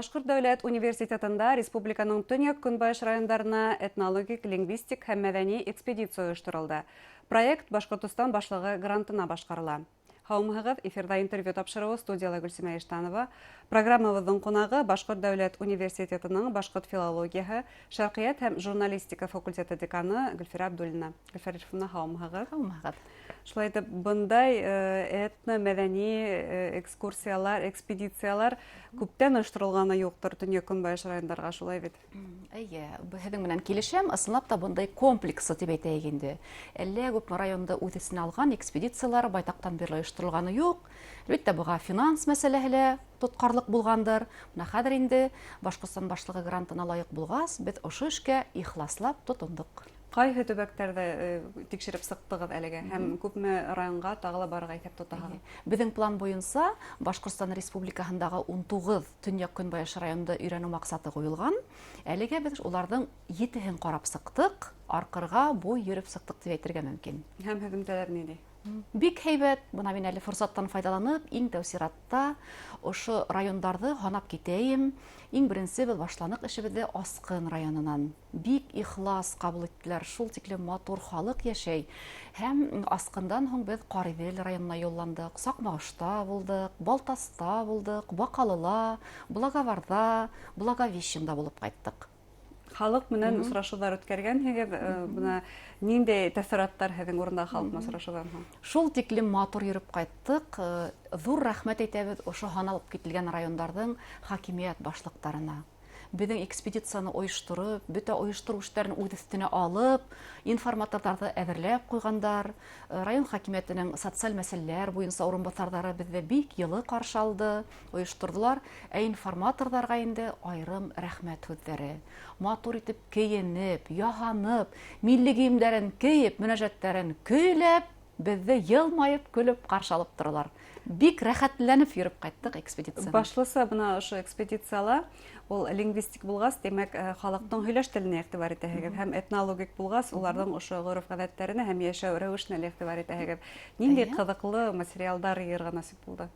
Башҡорт дәүләт университетында республиканың төньяҡ-көнбайыш райондарына этнологик, лингвистик һәм мәҙәни экспедиция ойошторолдо. Проект Башҡортостан Башлығы грантына башҡарыла. Һаумыһығыҙ, эфирҙа интервью тапшырыуы, студияла Гөлсимә Иштанова. Программабыҙҙың ҡунағы Башҡорт дәүләт университетының башҡорт филологияһы, шәрҡиәт һәм журналистика факультеты деканы Гөлфирә Абдуллина. Гөлфирә Рифовна, һаумыһығыҙ. Һаумыһығыҙ. Шулай итеп, бындай этно-мәҙәни экскурсиялар, экспедициялар күптән ойошторолғаны юҡтыр төньяҡ-көнбайыш райондарға, шулай бит? Эйе, һеҙҙең менән килешәм. Ысынлап та бындай комплексы тип әйтәйек инде. Әллә күпме районды үҙ эсенә алған экспедициялар байтаҡтан бирле ойошторолғаны юҡ. Әлбиттә, быға финанс мәсьәләһе лә тотҡарлыҡ булғандыр. Бына хәҙер инде Башҡортостан Башлығы грантына лайыҡ булғас, беҙ ошо эшкә ихласлап тотондоҡ. Ҡайһы төбәктәрҙе тикшереп сыҡтығыҙ әлегә һәм күпме районға тағы ла барырға иҫәп тотаһығыҙ? Беҙҙең план буйынса Башҡортостан Республикаһындағы 19 төньяҡ-көнбайыш районды өйрәнеү маҡсаты ҡуйылған. Әлегә беҙ уларҙың етеһен ҡарап сыҡтыҡ, арҡырға буй йөрөп сыҡтыҡ тип әйтергә мөмкин. Һәм һөҙөмтәләр ниндәй? Бик һәйбәт. Бына мин әле форсаттан файҙаланып, иң тәү сиратта ошо райондарҙы һанап китәйем. Иң беренсе беҙ башланыҡ эшебеҙҙе Асҡын районынан. Бик ихлас ҡабул иттеләр, шул тиклем матур халыҡ йәшәй. Һәм Асҡындан һуң беҙ Ҡариҙел районына юлландыҡ, Саҡмағошта булдыҡ, Балтаста булдыҡ, Баҡалыла, Благоварҙа, Благовещенда булып ҡайттыҡ. Халыҡ менән осрашыуҙар үткәргәнһегеҙ, бына ниндәй тәьҫораттар һеҙҙең урындағы халыҡ менән осрашыуҙан һуң? Шул тиклем матур йөрөп ҡайттыҡ. Ҙур рәхмәт әйтәбеҙ ошо һаналып кителгән райондарҙың хакимиәт башлыҡтарына. Беҙҙең экспедицияны ойоштороп, бөтә ойоштороу эштәрен үҙ өҫтөнә алып, информаторҙарҙы әҙерләп ҡуйғандар. Район хакимиәтенең социаль мәсьәләләр буйынса урынбаҫарҙары беҙҙе бик йылы ҡаршы алды, ойошторҙолар. Ә информаторҙарға инде айырым рәхмәт һүҙҙәре. Матур итеп кейенеп, яһанып, милли кейемдәрен кейеп, мөнәжәттәрен көйләп, беҙҙе йылмайып, көлөп ҡаршы алып торалар. Бик рәхәтләнеп йөрөп ҡайттыҡ экспедицияны. Башлыса бына ошо экспедицияла ул лингвистик булғас, тимәк, халыҡтың һөйләш теленә иғтибар итәһегеҙ һәм этнологик булғас, уларҙың ошо ғөрөф-ғәҙәттәренә һәм йәшәү рәүешенә лә иғтибар итәһегеҙ. Ниндәй ҡыҙыҡлы материалдар йыйырға насип булды?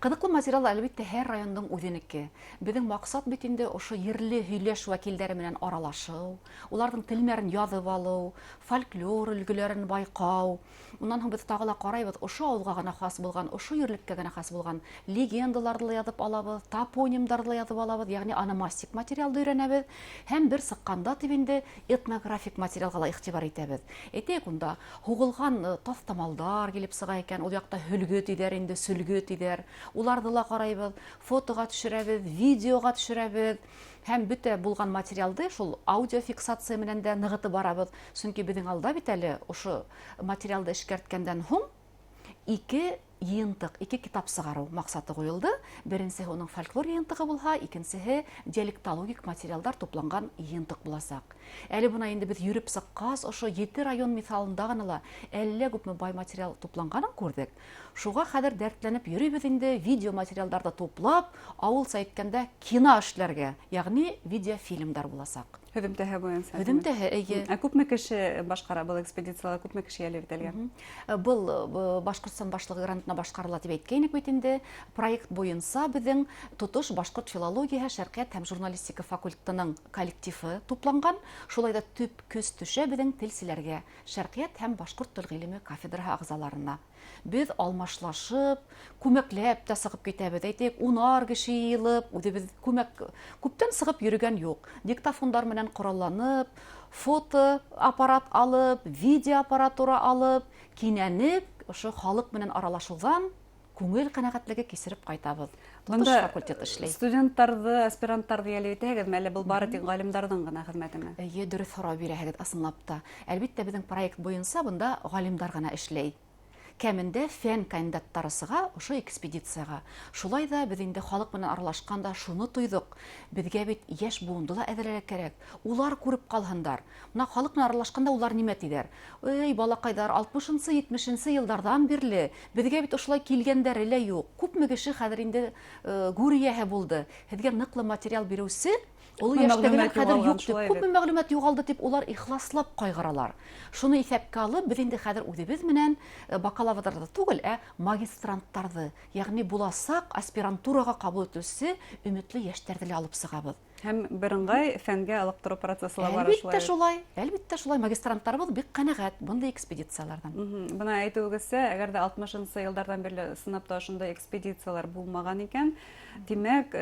Ҡыҙыҡлы материал, әлбиттә, һәр райондың үҙенеке. Беҙҙең маҡсат бит инде ошо ерле һөйләш вәкилдәре менән аралашыу, уларҙың телмәрен яҙып алыу, фольклор өлгөләрен байҡау. Унан һуң беҙ тағы ла ҡарайбыҙ, ошо ауылға ғына хас булған, ошо ерлеккә генә хас булған легендаларҙы ла яҙып алабыҙ, топонимдарҙы ла яҙып алабыҙ, йәғни ономастик материалды өйрәнәбеҙ. Һәм бер сыҡҡанда тип инде этнографик материалға ла иғтибар итәбеҙ. Әйтәйек, унда һуғылған таҫтамалдар килеп сыға икән, ул яҡта һөлгө тиҙәр инде, сөлгө тиҙәр. Уларҙы ла ҡарайбыҙ, фотоға төшөрәбеҙ, видеоға төшөрәбеҙ. Һәм бөтә булған материалды шул аудиофиксация менән дә нығытып барабыҙ. Сөнки беҙҙең алда бит әле ошо материалды эшкәрткәндән һуң ике йыйынтыҡ, ике китап сығарыу маҡсаты ҡуйылды. Беренсеһе уның фольклор йыйынтығы булһа, икенсеһе диалектологик материалдар тупланған йыйынтыҡ буласаҡ. Әле бына инде беҙ йөрөп сыҡҡас, ошо ете район миҫалында ғына ла әллә күпме бай материал тупланғанын күрҙек. Шуға хәҙер дәртләнеп йөрөйбөҙ инде, видеоматериалдарҙы туплап, ауылса әйткәндә, кино эшләргә, йәғни видеофильмдар буласаҡ. Һөҙөмтәһе буйынса. Һөҙөмтәһе, эйе. Ә күпме кеше башҡара был экспедициялар, күпме кеше йәлеп ителгән? Был Башҡортостан Башлығы грантына башҡарыла тип әйткәйнек бит инде. Проект буйынса беҙҙең тотош башҡорт филологияһы, шәрҡиәт һәм журналистика факультетының коллективы тупланған. Шулай да төп көс төшә беҙҙең телселәргә. Шәрҡиәт һәм башҡорт тел ғилеме кафедраһы ағзаларына. Беҙ алмашлашып, күмәкләп тә сығып китәбеҙ. Әйтәйек, унар кеше йыйылып, үҙебеҙ күмәк күптән сығып йөрөгән юҡ. Диктофондар менән ҡоралланып, фото аппарат алып, видеоаппаратура алып, кинәнеп, ошо халыҡ менән аралашыуҙан күңел ҡәнәғәтлеге кисереп ҡайтабыҙ. Тотош факультет эшләй. Студенттарҙы, аспиранттарҙы йәлеп итәһегеҙме, әллә был бары тик ғалимдарҙың ғына хеҙмәтеме? Эйе, дөрөҫ һорау бирәһегеҙ, ысынлап та. Әлбиттә, беҙҙең проект буйынса бында ғалимдар ғына эшләй. Кәмендә фән кандидаттары сыға ошо экспедицияға. Шулай ҙа беҙ инде халыҡ менән аралашҡанда шуны тойҙоҡ: беҙгә бит йәш быуынды ла әҙерләргә кәрәк. Улар күреп ҡалһындар. Бына халыҡ менән аралашҡанда улар нимә тиҙәр? Эй, балаҡайҙар, алтмышынсы, етмешенсе йылдарҙан бирле беҙгә бит ошолай килгәндәре лә юҡ. Күпме кеше хәҙер инде гүр эйәһе булды. Һеҙгә ныҡлы материал биреүсе Оло йәштәгеләр хәҙер юҡ дип, күпме мәғлүмәт юғалды дип улар ихласлап ҡайғыралар. Шуны иҫәпкә алып, беҙ инде хәҙер үҙебеҙ менән бакалаврҙарҙы түгел, ә магистранттарҙы, йәғни буласаҡ аспирантураға ҡабул ителеүсе өмөтлө йәштәрҙе лә алып сығабыҙ. Һәм берыңғай фәнгә ылыҡтырыу процессы ла бара шулай. Әлбиттә шулай, әлбиттә шулай. Магистранттарыбыҙ бик ҡәнәғәт бындай экспедицияларҙан. Бына әйтеүегеҙсә, әгәр ҙә 60-нсы йылдарҙан бирле ысынлап та ошондай экспедициялар булмаған икән, тимәк,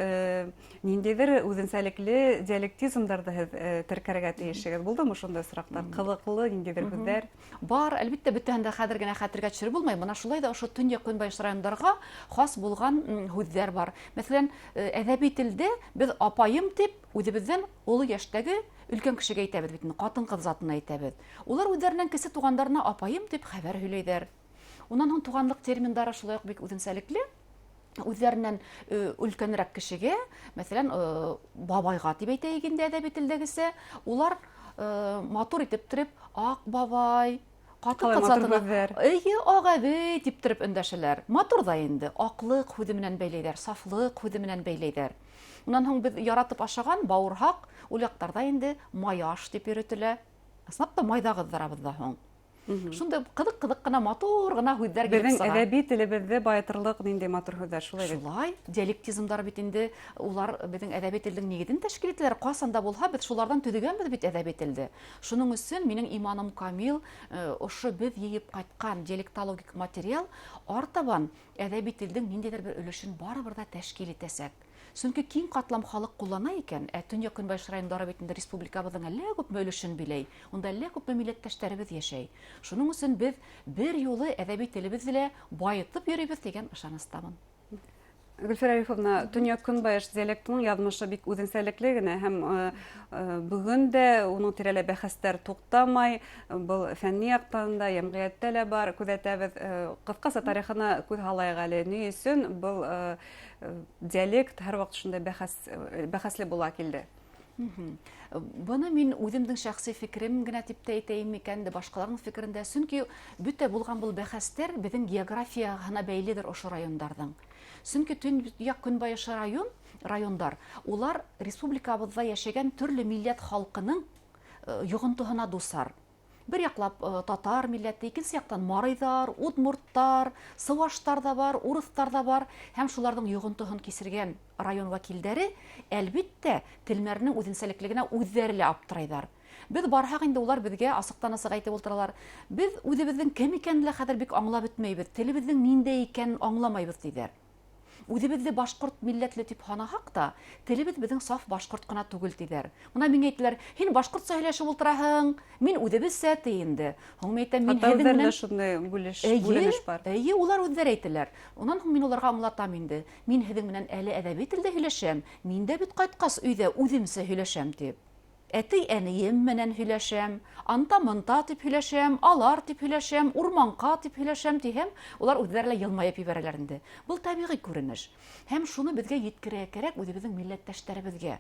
ниндәйҙер үҙенсәлекле диалектизмдарҙы һеҙ теркәргә тейешегеҙ. Булдымы шундай осраҡтар? Ҡыҙыҡлы ниндәйҙер һүҙҙәр? Бар, әлбиттә, бөтәһен дә хәҙер генә хәтергә төшөрөп булмай. Бына шулай ҙа ошо төньяҡ-көнбайыш райондарға хас булған һүҙҙәр бар. Мәҫәлән, әҙәби телдә беҙ апайым тип үҙебеҙҙән оло йәштәге өлкән кешегә әйтәбеҙ бит инде, ҡатын-ҡыҙ затына әйтәбеҙ. Улар үҙҙәренән кесе туғандарына апайым тип хәбәр һөйләйҙәр. Унан һуң туғанлыҡ терминдары шулай уҡ бик үҙенсәлекле. Үҙҙәренән өлкәнерәк кешегә, мәҫәлән, бабайға тип әйтәйек инде әҙәби телдәгесә, улар матур итеп торып, ак бабай, ҡатын-ҡыҙ затына, эйе, ак әбей тип торып өндәшәләр. Матур ҙа инде, аҡлыҡ һүҙе менән бәйләйҙәр, сафлыҡ һүҙе менән бәйләйҙәр. Унан һуң беҙ яратып ашаған бауырһаҡ ул яҡтарҙа инде маяш тип йөрөтөлә. Ысынлап та майҙа ҡыҙҙырабыҙ ҙа һуң. Шундай ҡыҙыҡ-ҡыҙыҡ ҡына матур ғына һүҙҙәр килеп сыға. Беҙҙең әҙәби телебеҙҙе байытырлыҡ ниндәй матур һүҙҙәр, шулай бит? Шулай. Диалектизмдар бит инде улар беҙҙең әҙәби телдең нигеҙен тәшкил итәләр. Ҡасан да булһа беҙ шуларҙан төҙөгәнбеҙ бит әҙәби телде. Шуның өсөн минең иманым камил, ошо беҙ йыйып ҡайтҡан диалектологик материал артабан әҙәби телдең ниндәйҙер бер өлөшөн барыбер ҙә тәшкил итәсәк. Сөнки киң ҡатлам халыҡ ҡуллана икән, ә төньяҡ-көнбайыш райондары бит инде республикабыҙҙың әллә күпме өлөшөн биләй, унда әллә күпме милләттәштәребеҙ йәшәй. Шуның өсөн беҙ бер юлы әҙәби телебеҙҙе лә байытып йөрөйбөҙ тигән ышаныстамын. Гөлфирә Арифовна, төньяҡ-көнбайыш диалектының яҙмышы бик үҙенсәлекле генә һәм бөгөн дә уның тирәлә бәхәстәр туҡтамай. Был фәнни яҡтан да, йәмғиәттә лә бар, күҙәтәбеҙ. Ҡыҫҡаса тарихына күҙ һалайыҡ әле. Ни өсөн был диалект һәр ваҡыт шундай бәхәсле була килде? Быны мин үҙемдең шәхси фекерем генә тип тә әйтәйем микән, башҡаларҙың фекерендә. Сөнки бөтә булған был бәхәстәр беҙҙең географияһына бәйлелер ошо райондарҙың. Сөнки төньяҡ-көнбайыш райондар, улар республикабыҙҙа йәшәгән төрлө милләт халҡының йоғонтоһона дусар. Бер яҡлап татар милләте, икенсе яҡтан марыйҙар, удмурттар, сыуаштар ҙа бар, урыҫтар ҙа бар. Һәм шуларҙың йоғонтоһон кисергән район вәкилдәре, әлбиттә, телмәренең үҙенсәлеклегенә үҙҙәре лә аптырайҙар. Беҙ барһаҡ инде улар беҙгә асыҡтан-асыҡ әйтеп ултыралар. Беҙ үҙебеҙҙең кем икәнен лә хәҙер бик аңлап бөтмәйбеҙ, телебеҙҙең ниндәй икәнен аңламайбыҙ, тиҙәр. Үҙебеҙҙе башҡорт милләтле тип һанаһаҡ та, телебеҙ беҙҙең саф башҡорт ҡына түгел, тиҙәр. Бына миңә әйтәләр, һин башҡортса һөйләшеп ултыраһың, мин үҙебеҙсә, ти инде. Һуң мин әйтәм, мин Хатта һеҙҙең үҙҙәрендә менән шундай Эйе, бүленеш бар. Эйе, улар үҙҙәре әйтәләр. Унан һуң мин уларға аңлатам инде. Мин һеҙҙең менән әле әҙәби телдә һөйләшәм, мин дә бит ҡайтҡас өйҙә үҙемсә һөйләшәм, тип. Әтей-әнейем менән һөйләшәм, анта-мынта тип һөйләшәм, алар тип һөйләшәм, урманҡа тип һөйләшәм тиһәм, улар үҙҙәре лә йылмайып ебәрәләр инде. Был тәбиғи күренеш. Һәм шуны беҙгә еткерергә кәрәк үҙебеҙҙең милләттәштәребеҙгә.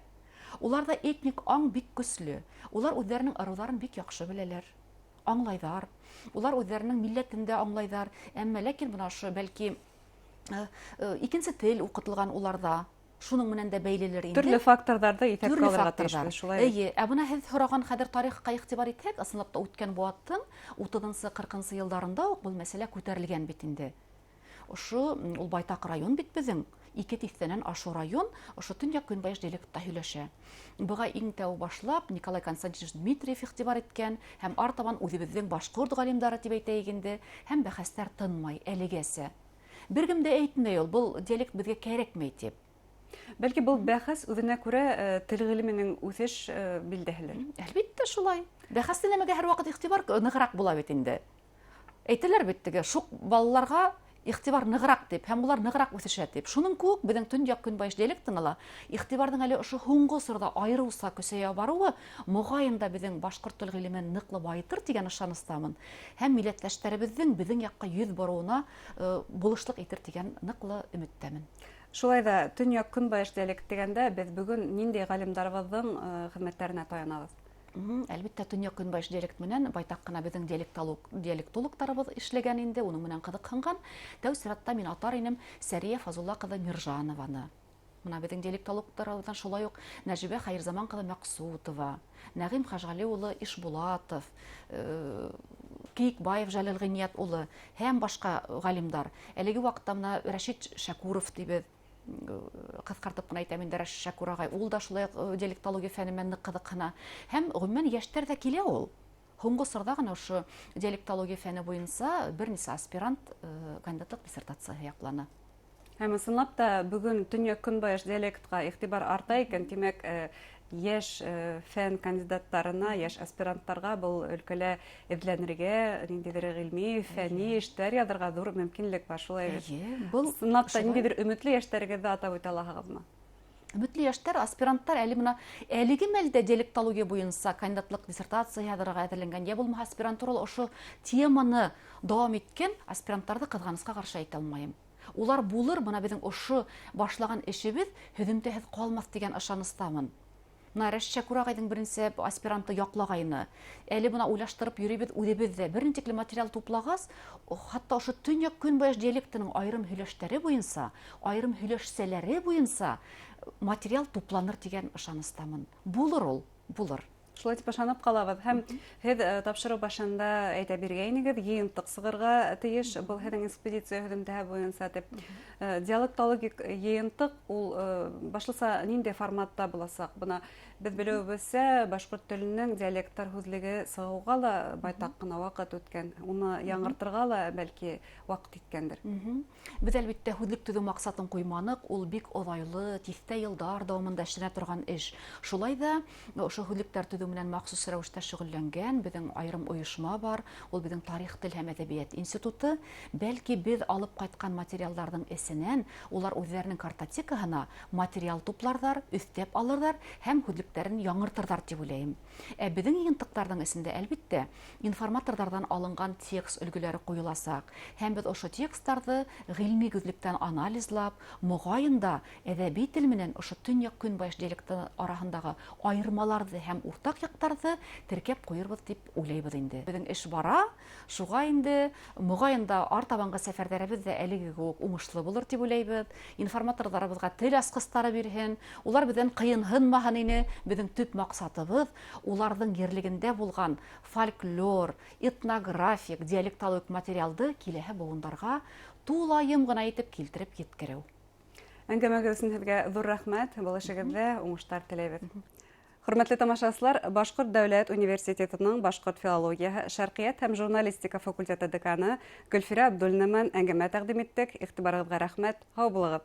Уларҙа этник аң бик көслө. Улар үҙҙәренең ырыуҙарын бик яҡшы беләләр, аңлайҙар. Улар үҙҙәренең милләтен дә аңлайҙар. Әммә ләкин бына ошо бәлки икенсе тел уҡытылған уларҙа. Шуның менән дә бәйлелер инде. Төрлө факторҙарҙы иҫәпкә Төрлө алырға факторҙар. тейешбеҙ, шулай бит? Эйе, ә бына һеҙ һораған хәҙер тарихҡа иғтибар итһәк, ысынлап та үткән быуаттың утыҙынсы, ҡырҡынсы йылдарында уҡ был мәсьәлә күтәрелгән бит инде. Ошо, ул байтаҡ район бит беҙҙең, 2 тиҫтәнән ашыу район, ошо төньяҡ-көнбайыш диалектта һөйләшә. Быға иң тәү башлап Николай Константинович Дмитриев иғтибар иткән һәм артабан үҙебеҙҙең башҡорт ғалимдары тип әйтәйек инде, һәм бәхәстәр тынмай әлегәсә. Бер кем дә әйтмәй ул, был диалект беҙгә кәрәкмәй тип. Бәлки был бәхәс үҙенә күрә тел ғилеменең үҫеш билдәһелер. Әлбиттә шулай. Бәхәсле нәмәгә һәр ваҡыт иғтибар нығыраҡ була бит инде. Әйтәләр бит теге, шуҡ балаларға иғтибар нығыраҡ тип, һәм улар нығыраҡ үҫешә тип. Шуның кеүек беҙҙең төньяҡ-көнбайыш диалектына ла иғтибарҙың әле ошо һуңғы осорҙа айырыуса көсәйә барыуы моғайын да беҙҙең башҡорт тел ғилемен ныҡлы байытыр тигән ышаныстамын. Һәм милләттәштәребеҙҙең беҙҙең яҡҡа йөҙ бороуына булышлыҡ итер тигән ныҡлы өмөттәмен. Шулай ҙа төньяҡ-көнбайыш диалект тигәндә беҙ бөгөн ниндәй ғалимдарыбыҙҙың хеҙмәттәренә таянабыҙ? Әлбиттә, төньяҡ-көнбайыш диалект менән байтаҡ ҡына беҙҙең диалектологтарыбыҙ эшләгән инде, уның менән ҡыҙыҡһынған. Тәү сиратта мин атар инем Сәрия Фазулла ҡыҙы Миржанованы. Бына беҙҙең диалектологтарыбыҙҙан шулай уҡ Нәжибә Хәйерзаман ҡыҙы Мәҡсутова, Нәғим Хәжғәли улы Ишбулатов, Кейекбаев Жәлел Ғиниәт улы һәм башҡа ғалимдар. Әлеге ваҡытта бына Рәшит Шәкүров тибеҙ, ҡыҫҡартып ҡына әйтәм инде, Рәшит Шәкүр ағай, ул да шулай уҡ диалектология фәне менән ныҡ ҡыҙыҡһына. Һәм ғөмүмән йәштәр ҙә килә ул. Һуңғы осорҙа ғына ошо диалектология фәне буйынса бер нисә аспирант кандидатлыҡ диссертацияһы яҡланы. Һәм ысынлап та бөгөн төньяҡ-көнбайыш диалектҡа иғтибар арта икән, тимәк, йәш фән кандидаттарына, йәш аспиранттарға был өлкәлә эҙләнергә, ниндәйҙер ғилми, фәнни эштәр яҙырға ҙур мөмкинлек бар, шулай бит? Эйе, был ысынлап та шулай. Ниндәйҙер өмөтлө йәштәрегеҙҙе атап үтә алаһығыҙмы? Өмөтлө йәштәр, аспиранттар әле бына әлеге мәлдә диалектология буйынса кандидатлыҡ диссертация яҙырға әҙерләнгән, йә булмаһа аспирантурала ошо теманы дауам иткән аспиранттарҙы ҡыҙғанысҡа ҡаршы әйтә алмайым. Улар булыр, бына беҙҙең ошо башлаған эшебеҙ һөҙөмтәһеҙ ҡалмаҫ тигән ышаныстамын. Бына Рәшит Шәкүр ағайҙың беренсе аспиранты яҡлағайны. Әле бына уйлаштырып йөрөйбөҙ үҙебеҙ ҙә. Бер ни тиклем материал туплағас, хатта ошо төньяҡ-көнбайыш диалектының айырым һөйләштәре буйынса, айырым һөйләшсәләре буйынса материал тупланыр тигән ышаныстамын. Булыр ул, булыр. Шулай тип ышанып ҡалабыҙ. Һәм һеҙ тапшырыу башында әйтә биргәйнегеҙ, йыйынтыҡ сығырға тейеш был һеҙҙең экспедиция һөҙөмтәһе буйынса тип. Диалектологик йыйынтыҡ ул башлыса ниндәй форматта буласаҡ? Бына беҙ белеүебеҙсә, башҡорт теленең диалекттар һүҙлеге сығыуға ла байтаҡ ҡына ваҡыт үткән. Уны яңыртырға ла бәлки ваҡыт еткәндер. Беҙ әлбиттә һүҙлек төҙөү маҡсатын ҡуйманыҡ. Ул бик оҙайлы, тиҫтә йылдар дауамында эшләнә торған эш. Шулай ҙа ошо һүҙлектәр төҙөү менән махсус рәүештә шөғөлләнгән беҙҙең айырым ойошма бар. Ул беҙҙең Тарих, тел һәм әҙәбиәт институты. Бәлки беҙ алып ҡайтҡан материалдарҙың эсенән улар үҙҙәренең картотекаһына материал тупларҙар, өҫтәп алырҙар һәм һүҙлектәрен яңыртырҙар тип уйлайым. Ә беҙҙең йыйынтыҡтарҙың эсендә әлбиттә информаторҙарҙан алынған текст өлгөләре ҡуйыласаҡ. Һәм беҙ ошо тексттарҙы ғилми күҙлектән анализлап, моғайын да әҙәби тел менән ошо төньяҡ-көнбайыш диалекты араһындағы айырмаларҙы һәм уртаҡ яҡтарҙы теркәп ҡуйырбыҙ тип уйлайбыҙ инде. Беҙҙең эш бара, шуға инде моғайын да артабанғы сәфәрҙәребеҙ ҙә әлеге кеүек уңышлы булыр тип уйлайбыҙ. Информаторҙарыбыҙға тел асҡыстары бирһен, улар беҙҙән ҡыйынһынмаһын ине. Беҙҙең төп маҡсатыбыҙ уларҙың ерлегендә булған фольклор, этнографик, диалектологик материалды киләһе быуындарға тулайым ғына итеп килтереп еткереү. Әңгәмәгеҙ өсөн һеҙгә ҙур рәхмәт, был эшегеҙҙә уңыштар теләйбеҙ. Хөрмәтле тамашасылар, Башҡорт дәүләт университетының башҡорт филологияһы, шәрҡиәт һәм журналистика факультеты деканы Гөлфирә Абдуллина менән әңгәмә тәҡдим иттек. Иғтибарығыҙға рәхмәт. Һау булығыҙ.